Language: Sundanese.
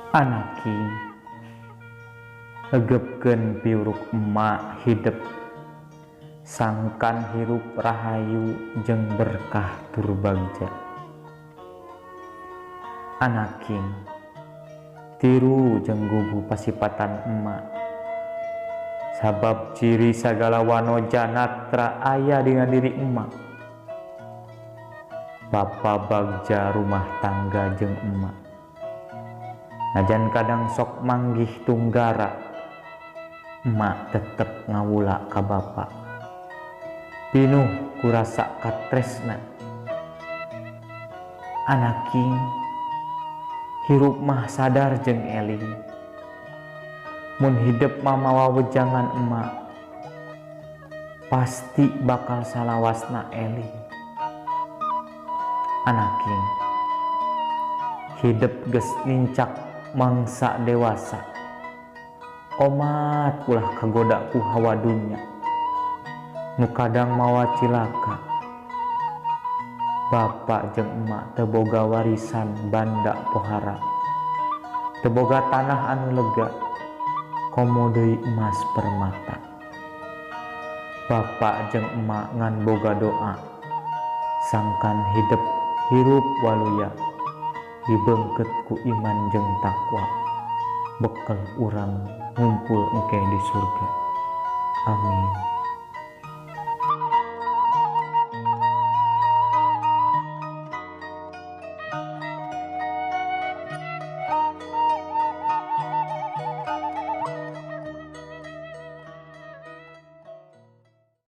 Anaking, egepkeun piuruk emak hidep, sangkan hirup rahayu jeung berkah tur bagja. Anaking, tiru jeung gugu pasipatan emak, sabab ciri sagala wanoja natra aya dina diri emak. Bapa bagja rumah tangga jeung emak, najan kadang sok manggih tunggara, emak tetep ngawula ka bapa. Pinuh kurasa katresna. Anaking, hirup mah sadar jeung eling, mun hidep mah mawa wejangan emak, pasti bakal salawasna eling. Anaking, hidep geus nincak mangsa dewasa, omat ulah kagoda ku hawa dunya, nu kadang mawa cilaka. Bapak jeung emak teu boga warisan banda pohara, teu boga tanah anu lega, komo deui emas permata. Bapak jeung emak ngan boga doa, sangkan hidep hirup waluya, dibeungkeut ku iman jeung takwa, bekel urang ngumpul engke di surga. Amin.